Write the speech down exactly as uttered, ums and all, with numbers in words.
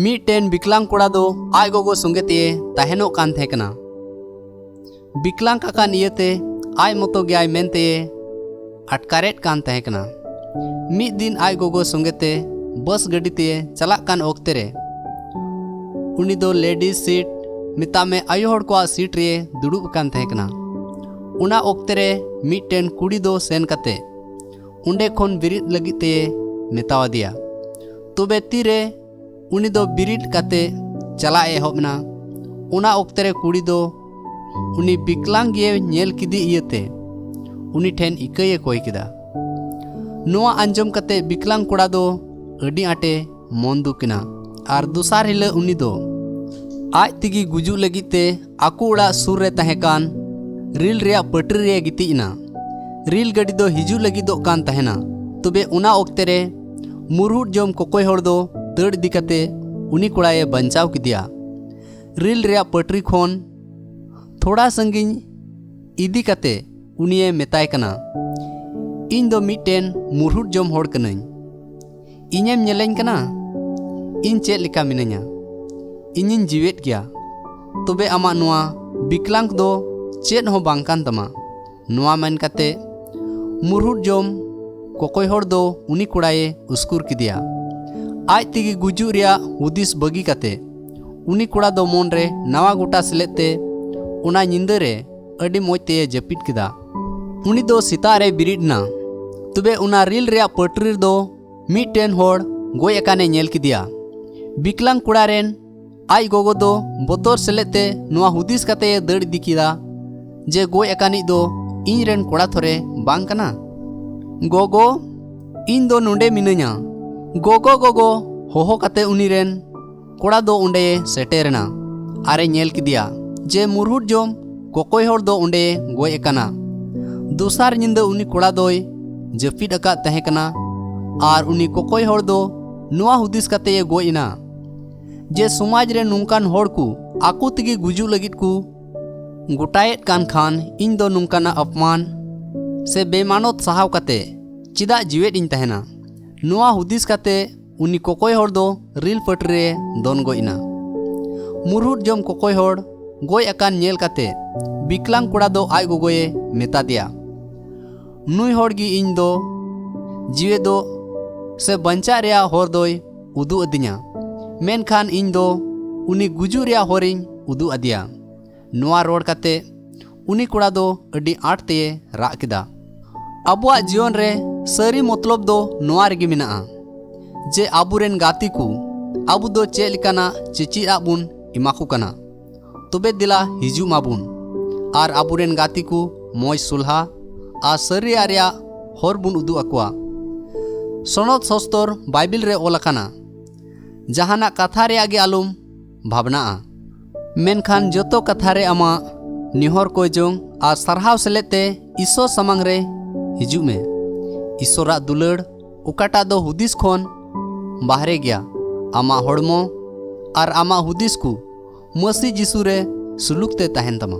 ᱢᱤᱫᱴᱮᱱ ᱵᱤᱠᱞᱟᱝ ᱠᱚᱲᱟ ᱫᱚ ᱟᱡ ᱜᱚᱜᱚ ᱥᱚᱸᱜᱮ ᱛᱮᱭᱮ ᱛᱟᱦᱮᱱᱚᱜ ᱠᱟᱱ ᱛᱟᱦᱮᱸ ᱠᱟᱱᱟ᱾ ᱵᱤᱠᱞᱟᱝ ᱟᱠᱟᱱ ᱤᱭᱟᱹᱛᱮ ᱟᱡ ᱢᱚᱛᱚ ᱜᱮᱭᱟᱭ ᱢᱮᱱᱛᱮᱭᱮ ᱟᱴᱠᱟᱨᱮᱫ ᱠᱟᱱ ᱛᱟᱦᱮᱸ ᱠᱟᱱᱟ᱾ ᱢᱤᱫ ᱫᱤᱱ ᱟᱡ ᱜᱚᱜᱚ ᱥᱚᱸᱜᱮ ᱛᱮ ᱵᱟᱥ ᱜᱟᱹᱰᱤ ᱛᱮᱭᱮ ᱪᱟᱞᱟᱜ ᱠᱟᱱ ᱚᱠᱛᱮ ᱨᱮ ᱩᱱᱤ ᱫᱚ ᱞᱮᱰᱤᱡᱽ ᱥᱤᱴ, ᱢᱮᱛᱟᱜ ᱢᱮ ᱟᱭᱳ ᱦᱚᱲ ᱠᱚᱣᱟᱜ ᱥᱤᱴ ᱨᱮᱭᱮ ᱫᱩᱲᱩᱵ ᱟᱠᱟᱱ ᱛᱟᱦᱮᱸ ᱠᱟᱱᱟ᱾ ᱚᱱᱟ ᱚᱠᱛᱮ ᱨᱮ ᱢᱤᱫᱴᱮᱱ ᱠᱩᱲᱤ ᱫᱚ ᱥᱮᱱ ᱠᱟᱛᱮ ᱚᱸᱰᱮ ᱠᱷᱚᱱ ᱵᱮᱨᱮᱫ ᱞᱟᱹᱜᱤᱫ ᱛᱮᱭᱮ ᱢᱮᱛᱟᱣᱟᱫᱮᱭᱟ᱾ ᱛᱚᱵᱮ ᱛᱤᱨᱮ ᱩᱱᱤ ᱫᱚ ᱵᱮᱨᱮᱫ ᱠᱟᱛᱮ ᱪᱟᱞᱟᱜ ᱮ ᱮᱦᱚᱵ ᱮᱱᱟ, ᱚᱱᱟ ᱚᱠᱛᱮ ᱨᱮ ᱠᱩᱲᱤ ᱫᱚ ᱩᱱᱤ ᱵᱤᱠᱞᱟᱝ ᱜᱮ ᱧᱮᱞ ᱠᱮᱫᱮ ᱤᱭᱟᱹᱛᱮ ᱩᱱᱤ ᱴᱷᱮᱱ ᱤᱠᱟᱹᱭᱮ ᱠᱚᱭ ᱠᱮᱫᱟ᱾ ᱱᱚᱣᱟ ᱟᱸᱡᱚᱢ ᱠᱟᱛᱮ ᱵᱤᱠᱞᱟᱝ ᱠᱚᱲᱟ ᱫᱚ ᱟᱹᱰᱤ ᱟᱸᱴᱮ ᱢᱚᱱ ᱫᱩᱠ ᱮᱱᱟ᱾ ᱟᱨ ᱫᱚᱥᱟᱨ ᱦᱤᱞᱳᱜ ᱩᱱᱤ ᱫᱚ ᱟᱡ ᱛᱮᱜᱮ ᱜᱩᱡᱩᱜ ᱞᱟᱹᱜᱤᱫ ᱛᱮ ᱟᱠᱚ ᱚᱲᱟᱜ ᱥᱩᱨ ᱨᱮ ᱛᱟᱦᱮᱸ ᱠᱟᱱ ᱨᱮᱞ ᱨᱮᱭᱟᱜ ᱯᱟᱹᱴᱨᱤ ᱨᱮ ᱜᱤᱛᱤᱡ ᱮᱱᱟ᱾ ᱨᱮᱞ ᱜᱟᱹᱰᱤ ᱫᱚ ᱦᱤᱡᱩᱜ ᱞᱟᱹᱜᱤᱫᱚᱜ ᱠᱟᱱ ᱛᱟᱦᱮᱱᱟ᱾ ᱛᱚᱵᱮ ᱚᱱᱟ ᱚᱠᱛᱮ ᱨᱮ ᱢᱩᱨᱦᱩᱫ ᱡᱚᱢ ᱠᱚᱠᱚᱭ ᱦᱚᱲ ᱫᱚ ᱫᱟᱹᱲ ᱤᱫᱤ ᱠᱟᱛᱮ ᱩᱱᱤ ᱠᱚᱲᱟᱭᱮ ᱵᱟᱧᱪᱟᱣ ᱠᱮᱫᱮᱭᱟ᱾ ᱨᱮᱞ ᱨᱮᱭᱟᱜ ᱯᱟᱹᱴᱨᱤ ᱠᱷᱚᱱ ᱛᱷᱚᱲᱟ ᱥᱟᱺᱜᱤᱧ ᱤᱫᱤ ᱠᱟᱛᱮ ᱩᱱᱤᱭᱮ ᱢᱮᱛᱟᱭ ᱠᱟᱱᱟ, "ᱤᱧ ᱫᱚ ᱢᱤᱫᱴᱮᱱ ᱢᱩᱨᱦᱩᱫ ᱡᱚᱢ ᱦᱚᱲ ᱠᱟᱹᱱᱟᱹᱧ᱾ ᱤᱧᱮᱢ ᱧᱮᱞᱮᱧ ᱠᱟᱱᱟ? ᱤᱧ ᱪᱮᱫ ᱞᱮᱠᱟ ᱢᱤᱱᱟᱹᱧᱟ? ᱤᱧᱤᱧ ᱡᱤᱣᱮᱫ ᱜᱮᱭᱟ᱾ ᱛᱚᱵᱮ ᱟᱢᱟᱜ ᱱᱚᱣᱟ ᱵᱤᱠᱞᱟᱝ ᱫᱚ ᱪᱮᱫ ᱦᱚᱸ ᱵᱟᱝ ᱠᱟᱱ ᱛᱟᱢᱟ᱾" ᱱᱚᱣᱟ ᱢᱮᱱ ᱠᱟᱛᱮ ᱢᱩᱨᱦᱩᱫ ᱡᱚᱢ ᱠᱚᱠᱚᱭ ᱦᱚᱲ ᱫᱚ ᱩᱱᱤ ᱠᱚᱲᱟᱭᱮ ᱩᱥᱠᱩᱨ ᱠᱮᱫᱮᱭᱟ᱾ ᱟᱡ ᱛᱮᱜᱮ ᱜᱩᱡᱩᱜ ᱨᱮᱭᱟᱜ ᱦᱩᱫᱤᱥ ᱵᱟᱹᱜᱤ ᱠᱟᱛᱮ ᱩᱱᱤ ᱠᱚᱲᱟ ᱫᱚ ᱢᱚᱱ ᱨᱮ ᱱᱟᱣᱟ ᱜᱚᱴᱟ ᱥᱮᱞᱮᱫ ᱛᱮ ᱚᱱᱟ ᱧᱤᱫᱟᱹ ᱨᱮ ᱟᱹᱰᱤ ᱢᱚᱡᱽ ᱛᱮᱭᱮ ᱡᱟᱹᱯᱤᱫ ᱠᱮᱫᱟ᱾ ᱩᱱᱤ ᱫᱚ ᱥᱮᱛᱟᱜ ᱨᱮ ᱵᱮᱨᱮᱫ ᱮᱱᱟ᱾ ᱛᱚᱵᱮ ᱚᱱᱟ ᱨᱮᱞ ᱨᱮᱭᱟᱜ ᱯᱟᱹᱴᱨᱤ ᱨᱮᱫᱚ ᱢᱤᱫᱴᱮᱱ ᱦᱚᱲ ᱜᱚᱡ ᱟᱠᱟᱱᱮ ᱧᱮᱞ ᱠᱮᱫᱮᱭᱟ᱾ ᱵᱤᱠᱞᱟᱝ ᱠᱚᱲᱟ ᱨᱮᱱ ᱟᱡ ᱜᱚᱜᱚ ᱫᱚ ᱵᱚᱛᱚᱨ ᱥᱮᱞᱮᱫ ᱛᱮ ᱱᱚᱣᱟ ᱦᱩᱫᱤᱥ ᱠᱟᱛᱮ ᱮ ᱫᱟᱹᱲ ᱤᱫᱤ ᱠᱮᱫᱟ ᱡᱮ ᱜᱚᱡ ᱟᱠᱟᱱᱤᱡ ᱫᱚ ᱤᱧ ᱨᱮᱱ ᱠᱚᱲᱟ ᱛᱷᱚᱨᱮ ᱵᱟᱝ ᱠᱟᱱᱟ᱾ "ᱜᱚᱜᱚ, ᱤᱧ ᱫᱚ ᱱᱚᱰᱮ ᱢᱤᱱᱟᱹᱧᱟ, ᱜᱚᱜᱚ, ᱜᱚᱜᱚ!" ᱦᱚᱦᱚ ᱠᱟᱛᱮ ᱩᱱᱤ ᱨᱮᱱ ᱠᱚᱲᱟ ᱫᱚ ᱚᱸᱰᱮ ᱥᱮᱴᱮᱨ ᱮᱱᱟ ᱟᱨ ᱮ ᱧᱮᱞ ᱠᱮᱫᱮᱭᱟ ᱡᱮ ᱢᱩᱨᱦᱩᱫ ᱡᱚᱢ ᱠᱚᱠᱚᱭ ᱦᱚᱲ ᱫᱚ ᱚᱸᱰᱮ ᱜᱚᱡ ᱟᱠᱟᱱᱟ᱾ ᱫᱚᱥᱟᱨ ᱧᱤᱫᱟᱹ ᱩᱱᱤ ᱠᱚᱲᱟ ᱫᱚᱭ ᱡᱟᱹᱯᱤᱫ ᱟᱠᱟᱫ ᱛᱟᱦᱮᱸ ᱠᱟᱱᱟ ᱟᱨ ᱩᱱᱤ ᱠᱚᱠᱚᱭ ᱦᱚᱲ ᱫᱚ ᱱᱚᱣᱟ ᱦᱩᱫᱤᱥ ᱠᱟᱛᱮ ᱮ ᱜᱚᱡ ᱮᱱᱟ ᱡᱮ ᱥᱚᱢᱟᱡᱽ ᱨᱮ ᱱᱚᱝᱠᱟᱱ ᱦᱚᱲ ᱠᱚ ᱟᱠᱚ ᱛᱮᱜᱮ ᱜᱩᱡᱩᱜ ᱞᱟᱹᱜᱤᱫ ᱠᱚ ᱜᱚᱴᱟᱭᱮᱫ ᱠᱟᱱ ᱠᱷᱟᱱ, ᱤᱧ ᱫᱚ ᱱᱚᱝᱠᱟᱱᱟᱜ ᱚᱯᱢᱟᱱ ᱥᱮ ᱵᱮᱢᱟᱱᱚᱛ ᱥᱟᱦᱟᱣ ᱠᱟᱛᱮ ᱪᱮᱫᱟᱜ ᱡᱤᱣᱮᱫ ᱤᱧ ᱛᱟᱦᱮᱱᱟ? ᱱᱚᱣᱟ ᱦᱩᱫᱤᱥ ᱠᱟᱛᱮ ᱩᱱᱤ ᱠᱚᱠᱚᱭ ᱦᱚᱲ ᱫᱚ ᱨᱤᱞ ᱯᱟᱹᱴᱨᱤ ᱨᱮ ᱫᱚᱱ ᱜᱚᱡ ᱮᱱᱟ᱾ ᱢᱩᱨᱦᱩᱫ ᱡᱚᱢ ᱠᱚᱠᱚᱭ ᱦᱚᱲ ᱜᱚᱡ ᱟᱠᱟᱱ ᱧᱮᱞ ᱠᱟᱛᱮ ᱵᱤᱠᱞᱟᱝ ᱠᱚᱲᱟ ᱫᱚ ᱟᱡ ᱜᱚᱜᱚᱭᱮ ᱢᱮᱛᱟ ᱫᱮᱭᱟ, "ᱱᱩᱭ ᱦᱚᱲ ᱜᱮ ᱤᱧ ᱫᱚ ᱡᱤᱣᱮᱫᱚᱜ ᱥᱮ ᱵᱟᱧᱪᱟᱜ ᱨᱮᱭᱟᱜ ᱦᱚᱨ ᱫᱚᱭ ᱩᱫᱩᱜ ᱟᱹᱫᱤᱧᱟ, ᱢᱮᱱᱠᱷᱟᱱ ᱤᱧ ᱫᱚ ᱩᱱᱤ ᱜᱩᱡᱩᱜ ᱨᱮᱭᱟᱜ ᱦᱚᱨᱤᱧ ᱩᱫᱩᱜ ᱟᱫᱮᱭᱟ᱾" ᱱᱚᱣᱟ ᱨᱚᱲ ᱠᱟᱛᱮ ᱩᱱᱤ ᱠᱚᱲᱟ ᱫᱚ ᱟᱹᱰᱤ ᱟᱸᱴ ᱛᱮᱭᱮ ᱨᱟᱜ ᱠᱮᱫᱟ᱾ ᱟᱵᱚᱣᱟᱜ ᱡᱤᱭᱚᱱ ᱨᱮ ᱥᱟᱹᱨᱤ ᱢᱚᱛᱞᱚᱵ ᱫᱚ ᱱᱚᱣᱟ ᱨᱮᱜᱮ ᱢᱮᱱᱟᱜᱼᱟ ᱡᱮ ᱟᱵᱚᱨᱮᱱ ᱜᱟᱛᱮ ᱠᱚ ᱟᱵᱚ ᱫᱚ ᱪᱮᱫ ᱞᱮᱠᱟᱱᱟᱜ ᱪᱮᱪᱮᱫ ᱟᱜ ᱵᱚᱱ ᱮᱢᱟ ᱠᱚ ᱠᱟᱱᱟ᱾ ᱛᱚᱵᱮ ᱫᱮᱞᱟ ᱦᱤᱡᱩᱜ ᱢᱟᱵᱚᱱ ᱟᱨ ᱟᱵᱚᱨᱮᱱ ᱜᱟᱛᱮ ᱠᱚ ᱢᱚᱡᱽ ᱥᱚᱞᱦᱟ ᱟᱨ ᱥᱟᱹᱨᱤᱭᱟᱜ ᱨᱮᱭᱟᱜ ᱦᱚᱨ ᱵᱚᱱ ᱩᱫᱩᱜ ᱟᱠᱚᱣᱟ᱾ ᱥᱚᱱᱚᱛ ᱥᱚᱥᱛᱚᱨ ᱵᱟᱭᱵᱮᱞ ᱨᱮ ᱚᱞ ᱟᱠᱟᱱᱟ, "ᱡᱟᱦᱟᱱᱟᱜ ᱠᱟᱛᱷᱟ ᱨᱮᱭᱟᱜ ᱜᱮ ᱟᱞᱚᱢ ᱵᱷᱟᱵᱽᱱᱟᱜᱼᱟ, ᱢᱮᱱᱠᱷᱟᱱ ᱡᱚᱛᱚ ᱠᱟᱛᱷᱟ ᱨᱮ ᱟᱢᱟᱜ ᱱᱮᱦᱚᱨ ᱠᱚᱭᱡᱚᱝ ᱟᱨ ᱥᱟᱨᱦᱟᱣ ᱥᱮᱞᱮᱫ ᱛᱮ ᱤᱥᱥᱚᱨ ᱥᱟᱢᱟᱝ ᱨᱮ ᱦᱤᱡᱩᱜ ᱢᱮ᱾" ᱤᱥᱥᱚᱨᱟᱜ ᱫᱩᱞᱟᱹᱲ, ᱚᱠᱟᱴᱟᱜ ᱫᱚ ᱦᱩᱫᱤᱥ ᱠᱷᱚᱱ ᱵᱟᱦᱨᱮ ᱜᱮᱭᱟ, ᱟᱢᱟᱜ ᱦᱚᱲᱢᱚ ᱟᱨ ᱟᱢᱟᱜ ᱦᱩᱫᱤᱥ ᱠᱚ ᱢᱟᱹᱥᱤ ᱡᱤᱥᱩ ᱨᱮ ᱥᱩᱞᱩᱠ ᱛᱮ ᱛᱟᱦᱮᱱ ᱛᱟᱢᱟ᱾